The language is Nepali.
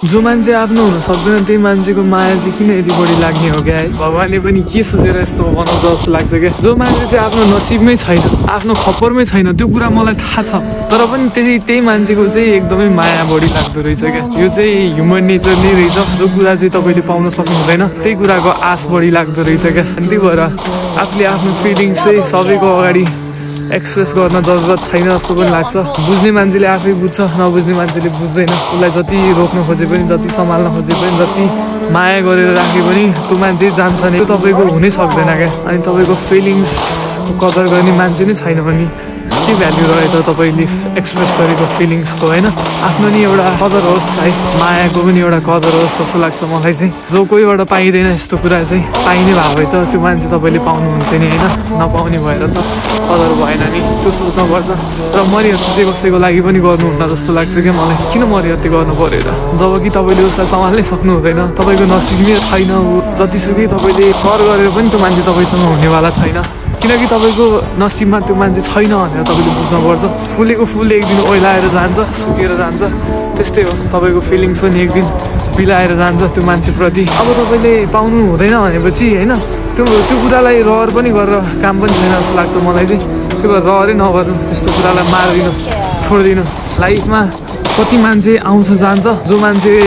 जो मान्छे आफ्नो हुन सक्दैन त्यही मान्छेको माया चाहिँ किन यति बढी लाग्ने हो क्या है भगवानले पनि के सोचेर यस्तो बनाउँछ जस्तो लाग्छ क्या जो मान्छे चाहिँ आफ्नो नसिबमै छैन आफ्नो खप्परमै छैन त्यो कुरा मलाई थाहा छ तर पनि त्यही मान्छेको चाहिँ एकदमै माया बढी लाग्दो रहेछ क्या यो चाहिँ ह्युमन नेचर नै रहेछ जो कुरा चाहिँ तपाईँले पाउन सक्नु हुँदैन त्यही कुराको आश बढी लाग्दो रहेछ क्या त्यही भएर आफूले आफ्नो फिलिङ्स चाहिँ सबैको अगाडि एक्सप्रेस गर्न जरुरत छैन जस्तो पनि लाग्छ बुझ्ने मान्छेले आफै बुझ्छ नबुझ्ने मान्छेले बुझ्दैन उसलाई जति रोक्न खोजे पनि जति सम्हाल्न खोजे पनि जति माया गरेर राखे पनि त्यो मान्छे जान्छ नि त्यो तपाईँको हुनै सक्दैन क्या अनि तपाईँको फिलिङ्सको कदर गर्ने मान्छे नै छैन भने के भ्याल्यु रह्यो त तपाईँले एक्सप्रेस गरेको फिलिङ्सको होइन आफ्नो नि एउटा कदर होस् है मायाको पनि एउटा कदर होस् जस्तो लाग्छ मलाई चाहिँ जो कोहीबाट पाइँदैन यस्तो कुरा चाहिँ पाइने भएको भए त त्यो मान्छे तपाईँले पाउनुहुन्थ्यो नि होइन नपाउने भएर त कदर भएन नि त्यो सोच्नुपर्छ र मरिहत्ते चाहिँ कसैको लागि पनि गर्नुहुन्न जस्तो लाग्छ क्या मलाई किन मरिहत्ते गर्नु पऱ्यो त जब कि तपाईँले उसलाई सम्हाल्नै सक्नु हुँदैन तपाईँको नसिबमै छैन जतिसुकै तपाईँले कर गरेर पनि त्यो मान्छे तपाईँसँग हुनेवाला छैन किनकि तपाईँको नसिबमा त्यो मान्छे छैन भनेर तपाईँले बुझ्नुपर्छ फुलेको फुल एक दिन ओइलाएर जान्छ सुकेर जान्छ त्यस्तै हो तपाईँको फिलिङ्स पनि एक दिन बिलाएर जान्छ त्यो मान्छेप्रति अब तपाईँले पाउनु हुँदैन भनेपछि होइन त्यो कुरालाई रहर पनि गरेर काम पनि छैन जस्तो लाग्छ मलाई चाहिँ त्यो भएर रहरै नगर्नु त्यस्तो कुरालाई मारिदिनु छोडिदिनु लाइफमा कति मान्छे आउँछ जान्छ जो मान्छे